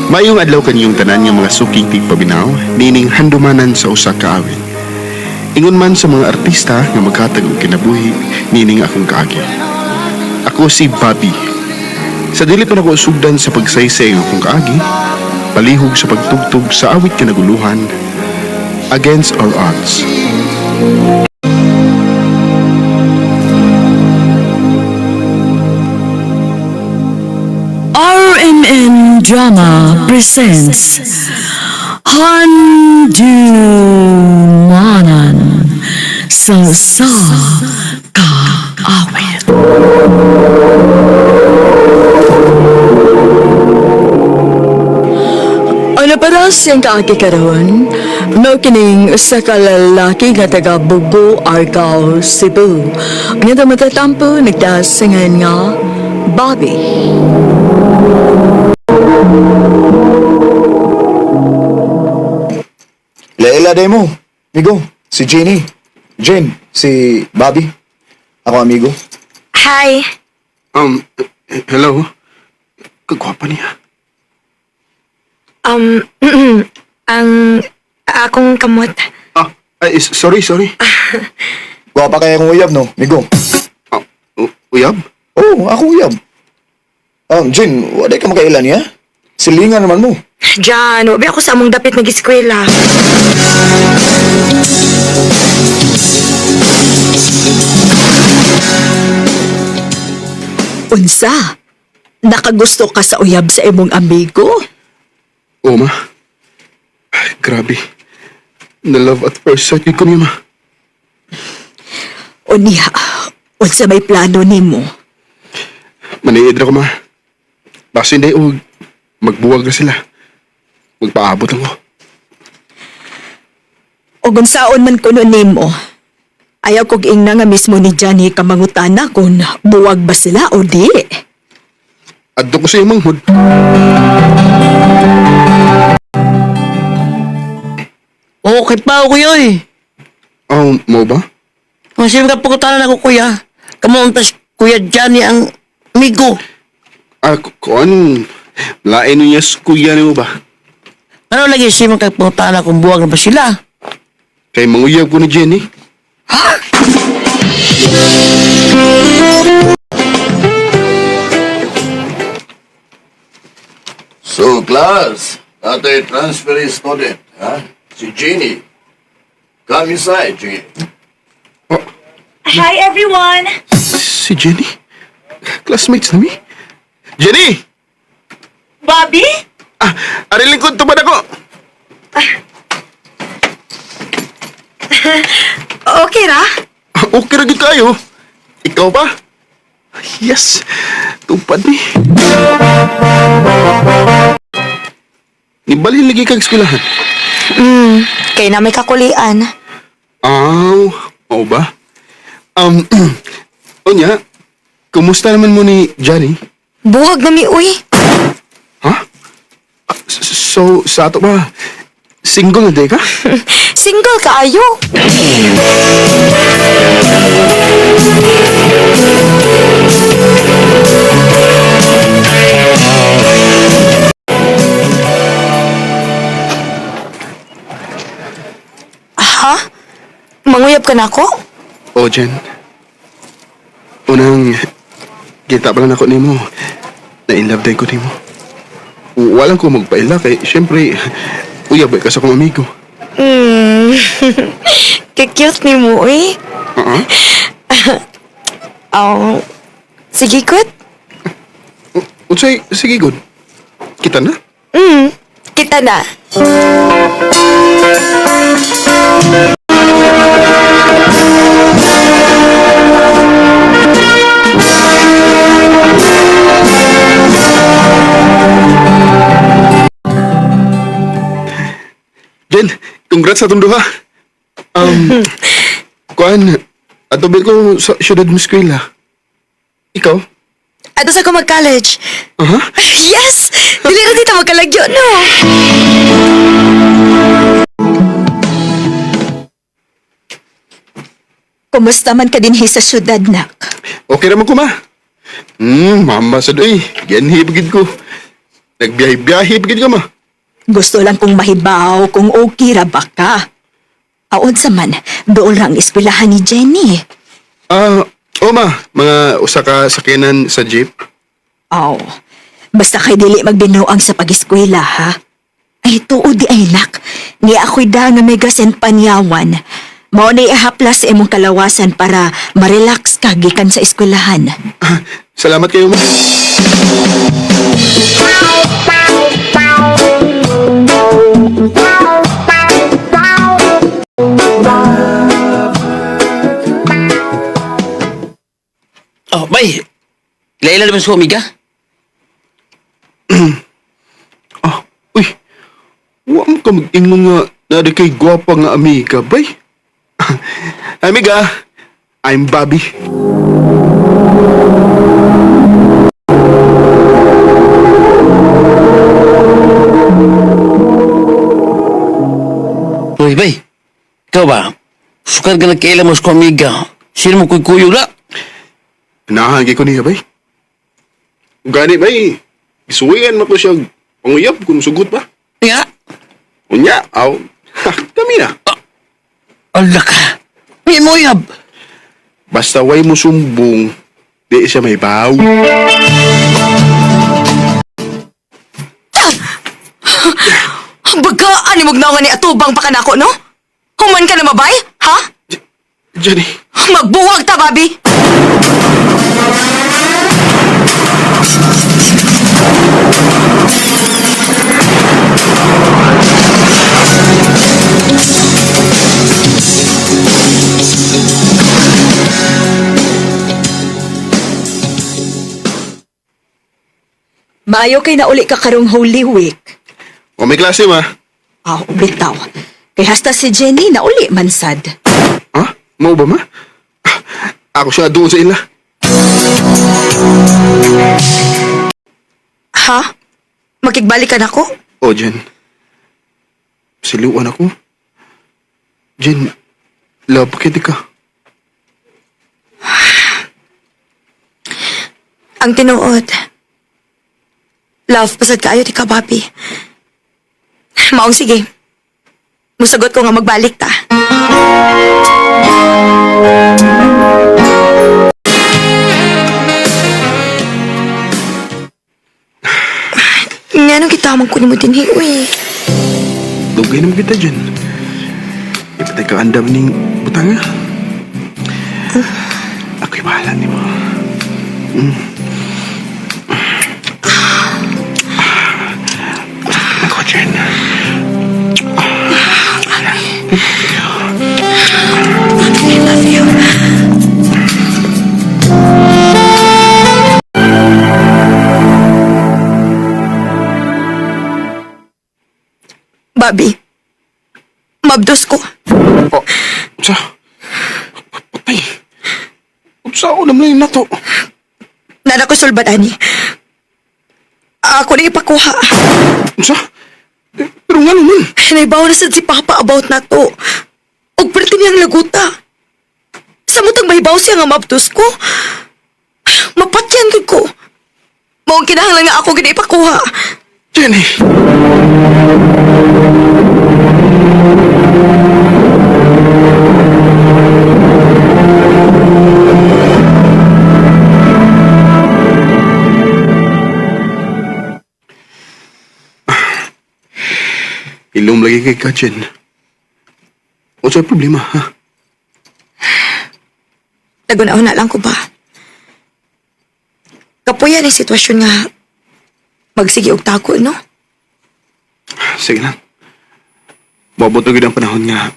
Maayong adlaw kaniyong tanan nga mga suking tigpaminaw, nining handumanan sa usa ka awit. Ingon man sa mga artista nga maghatag og kinabuhi nining akong kaagi. Ako si Bobby. Sa dili pa nako sugdan sa pagsaysay ang akong kaagi, palihog sa pagtugtog sa awit kinaguluhan, Against All Odds. RMN Drama presents Handumanan sa sa Kaawit. Ano para siyang kaagi karon? No kining sa kalalaki nga taga Bugo, Argao, Cebu. Nga matatampo nagdasingan nga Bobby. Laila day mo. Amigo, si Jenny. Jen, si Bobby. Ako amigo. Hi. Hello? Kagwapa niya. Um, ang akong kamot. Ah, ay, sorry, sorry. Gwapa kaya kong uyab, no? Amigo. Ah, uyab? Oo, oh, ako uyab. Jen, wala ka makailan niya? Silingan naman mo. Diyan, wabi ako sa among dapit nag-eskwela. Unsa? Nakagusto ka sa uyab sa imong amigo? Oo, ma. Ay, grabe. Na love at first sight yun ko niya, ma. O niya, unsa may plano nimo? Maniid ra ko, ma. Basin day og magbuwag na sila. Magpaabot lang ko. O unsaon man kuno nimo? Ayaw kog ingna nga mismo ni Johnny ka mangutana kung buwag ba sila o di. Adto ko sa imong manghud. Okay pa ako kuya eh. Oh, mo ba? Kung sino ka pagkutanan ako kuya, kamuntas kuya Johnny ang amigo. Ah, kuan. Lain niya sa kuya nimo ba? Ano lagi siya kay pangutana kung buwag na ba sila? Kay manguyab ko ni Jenny. So, class, ato'y transfer student, ha? Si Jenny. Come inside, Jenny. Oh, Hi, everyone. si Jenny? Classmates na mi? Jenny! Bobby? Ah, ari lingkod tubad ako. Okay ra? Ah, okay ra gid kayo. Ikaw pa? Yes. Tupad ni. Nibalhin lagi kag eskwelahan. Kay na may kakulian. Aw, oo ba? Unya, kumusta naman mo ni Johnny? Buhag na mi, uy. Ha? Ah, so, sa ato ba, single na day ka? Single ka ayo. Ha? Manguyab ka na ako? O, Jen. Unang, kita pa lang ako nimo. Na-inlove day ko nimo. Walang ko magpaila kay, syempre, uyab ka sa akong amigo. Hmm. Kikute ni mo, uy. Uh-huh. Oh. Sige, good. Unsay, sige, good. Kita na? Kita na. Jen, congrats sa atong duha. Kuan, ato ba ko sa syudad mo eskwela? Ikaw? Ato sa ko mag-college. Aha. Yes! Dili ra dito magkalagyo, no? Kumusta man ka dinhi sa syudad, nak? Okay raman ko, ma. Mama sa doy. Ganhi pagid ko. Nagbiyahe-biyahe, pagid ka ma. Gusto lang kong mahibaw kung okay ra ba ka. Aon sa man, dool ra ang eskwelahan ni Jenny. Ah, o ma, mga usa ka sakyanan sa jeep. Aw, basta kay dili magbinuang sa pag-eskwela, ha? Ay, tuod di ay nak. Ni ako'y da nga megas and panyawan. Mao na ihaplas sa imong kalawasan para marelax ka gikan sa eskwelahan. Ah, salamat kayo ma. Oh, bay. Laila naman sa amiga. Ah, uy. Wa mo ka mag-ingon nga nari kay gwapa nga amiga, bay. Amiga, I'm Bobby. Uy, bay. Ikaw ba? Sukar ka nagkaila mo sa amiga. Sino mo kuy-kuyo na? Nahagi ko niya, bay. Gani, bay. Gisuwian mo ko siya panguyab kung sugot ba. Nga. Unya, aw. Ha, kami na. Ala ka. May moyab. Basta way mo sumbong, di siya may baw. Bagaan ni nga ni atubang pa kanako, no? Human ka na mabay, ha? Jenny, Magbuwag ta, Bobby! Maayo kay nauli ka karong Holy Week. o may klase ma. Aw, bitaw. Kay hasta si Jenny nauli man sad. Ha? Mao ba ma? Ah, ako siya doon sa ila. Ha? Makigbalik ka nako? O, Jen. Siluan ako. Jen, love kita ka. Ang tinuod. Love, pasad kaayo ti ka, Bobby. Maong sige. Musagot ko nga magbalik ta. Nga nung kita man kunin mo din, uy. Dugay naman kita, Jen. Ipatay ka andam ning butanga. Ako'y bahala ni mo. Ako, Jen. I love you. Bobby, mabdos ko. Oh, sa? Patay. Unsa ako naman yung nato? Nana ko sulbad, ani. Ako na ipakuha. Unsa? Eh, pero nga naman. Naibaw na sad si Papa about na to. Og perti niyang laguta. Sa mutang mahibaw siya nga mabdos ko. Mapatyan gud ko. Maong kinahanglan nga ako gid ipakuha. Jenny! Ilom lagi kay ka, Jen. O sa problema, ha? Naguna-una lang ko ba? Kapuya ni sitwasyon nga magsige og tako, no? Sige lang. Mabot na gud ang panahon nga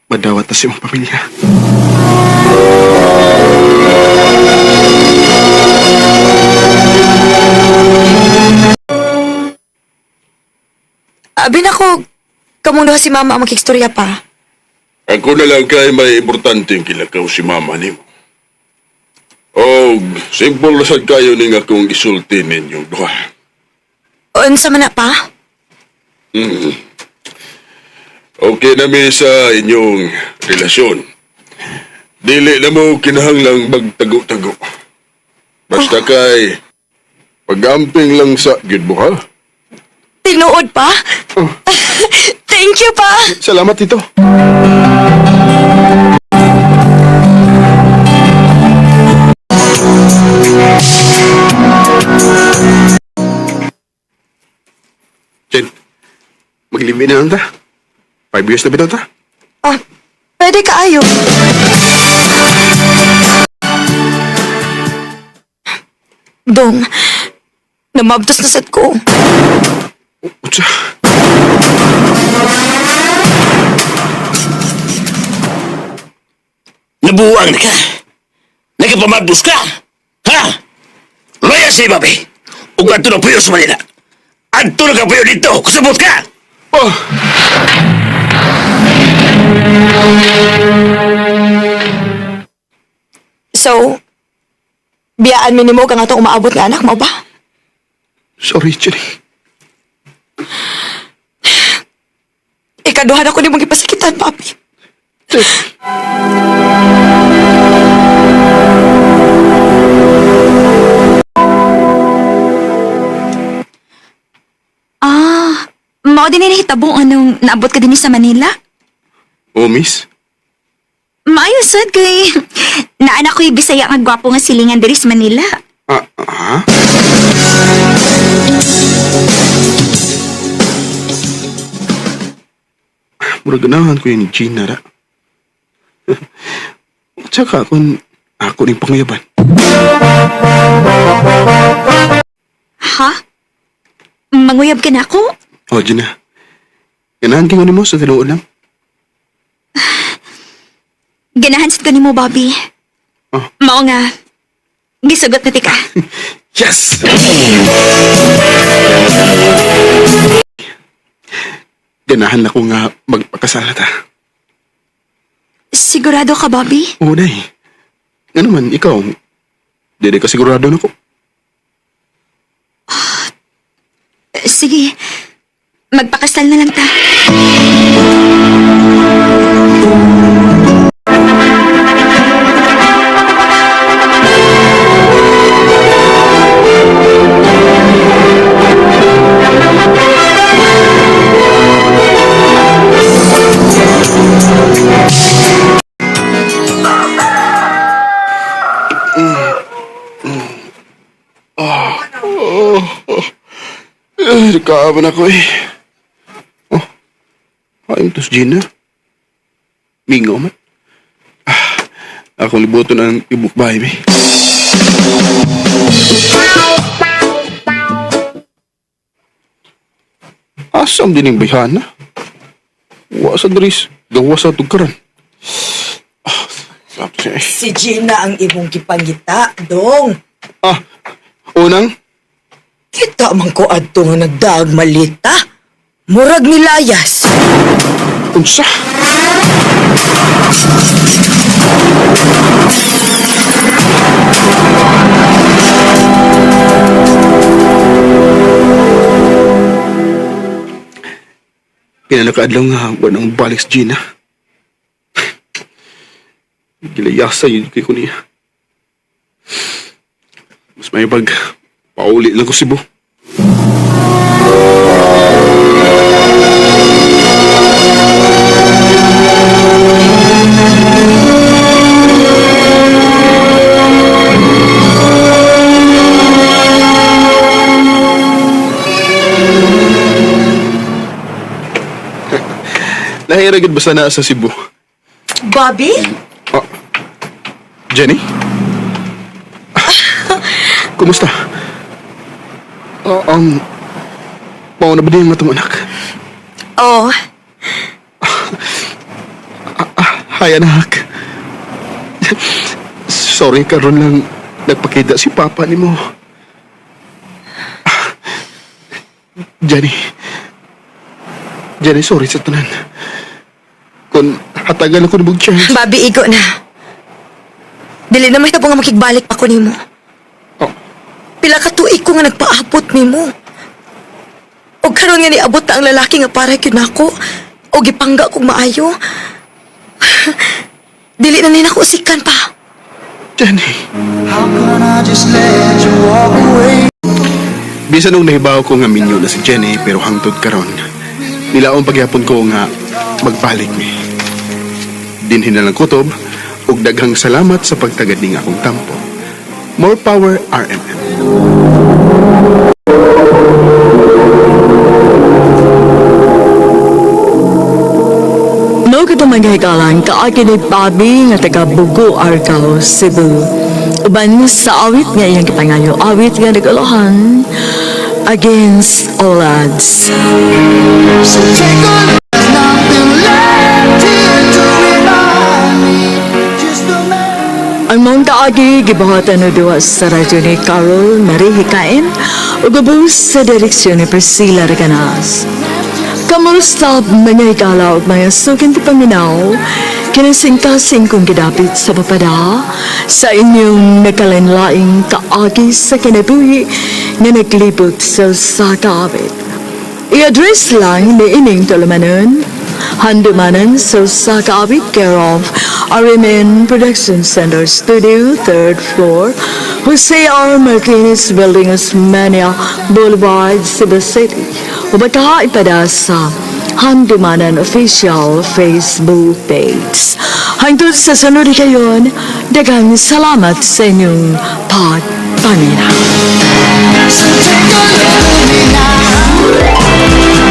madawat na sa imong pamilya. Abi na ko, kamong duha si mama ang makikstorya pa. Ako na lang kay may importanteng kilakaw si mama nimo. Og simple na sad kayo ning akong gisulti ninyong duha. Unsa man na pa? Okay na mi sa inyong relasyon. Dili na mo kinahanglang magtago-tago. Basta kay pagamping lang sa gyud mo ha. Tinuod pa? Oh. Thank you pa. Salamat, Tito. Jen, maglibi na lang ta. 5 years na bitaw ta. Ah, pwede kaayo. Dong, namabtos na sad ko. Unsa? Nabuwang na ka. Nagpamabdos ka. Ha? Laya si babi. Ug adto na puyo sa Manila. Adto na ka puyo dito. Kusabot ka. Oh! So, biyaan mi nimo kang atong umaabot nga anak mo ba? Sorry, Jenny. Ikaduhan ako nimong gipasakitan, papi. Jen. Ah, mao din ni hitabo anong naabot ka din sa Manila? Oh, miss. Maayo sad kay naanak ko'y Bisaya nga gwapo nga silingan diri sa Manila. Ah, ah? Murag ganahan ko yun ni Gina ra. Tsaka kung ako ning panguyaban. Ha? Manguyab ka na ako? Oh, Gina. Ganahan kayo nimo sa tinuod lang. Ganahan sad ko nimo, Bobby. Oh. Mao nga. Gisugot na tika. Yes! Ganahan ako nga magpakasala ta. Sigurado ka, Bobby? Oo, day. Ano man, ikaw, dili ka sigurado na ko. Sige. Magpakasal na lang ta. Eh, nagkaaban ako eh. Oh, ayun tos Gina. Mingo man. Ah, akong libuton ang ibuk bahay, be. Asam din yung bayhana? Wa sa dris, gawa sa tugkaran. Ah, sabi siya eh. Si Gina ang imong gipangita, dong. Ah, unang, Kita man ko adto nga nagdaag malita. Murag nilayas. unsa? Pinalakaadlaw nga walang balik si Gina. Gilayasa yun kay ko niya. Mas may pag pauli lang ko Cebu. Nahira gud basta na sa Cebu. Bobby? Oh. Jenny? Kumusta? Oh, mauna ba din ang atong anak? Oh, Hi, anak. Sorry, karon lang nagpakita si Papa ni mo. Jenny. Jenny, sorry sa tanan. Kung hatagan ako ng chance. Bobby, igo na. Dili na mahitabo nga makigbalik ako nimo. Oh, Pila ka tuig ko nga nagpaabot nimo. Og karon nga niabot na ang lalaki nga para gyud nako. Og gipangga kog maayo. Dili na nako usikan pa. Jenny. Bisan og nahibaw ko nga minyo na si Jenny pero hangtod karon. Nilaon pagyapon ko nga magbalik mi. Dinhi na lang kutob ug daghang salamat sa pagtagad ning akong tampo. More power RMN. Mao kato mga higalan, kaagi ni Bobby nga taga Bugo, Argao, Cebu. Uban sa awit nga iyang gipangayo, awit nga nag-ulahan, Against All Odds. So take a look, nothing left here to remind me. Just a man. Ang mong kaagi gibuhatan o duwa sa radyo ni Carol Marie Hikain ug ubos sa direksyon ni Priscilla Reganas. Kamusta mga higala ug mga sukin ti paminaw, kinasingkasing kong gidapit sa papada sa inyong nagkalanlaing kaagi sa kinabuhi nga naglibot sa usa ka awit. I-address lang ni ining tulumanon, Handumanan sa usa ka awit, care of RMN Production Center Studio, 3rd floor, Jose R. Martinez Building, Osmeña Boulevard, Cebu City. O baka ipada sa Handumanan Official Facebook page. Hangtod sa sunod kayon, daghang salamat sa inyong pagpaminaw. So take a look at me now.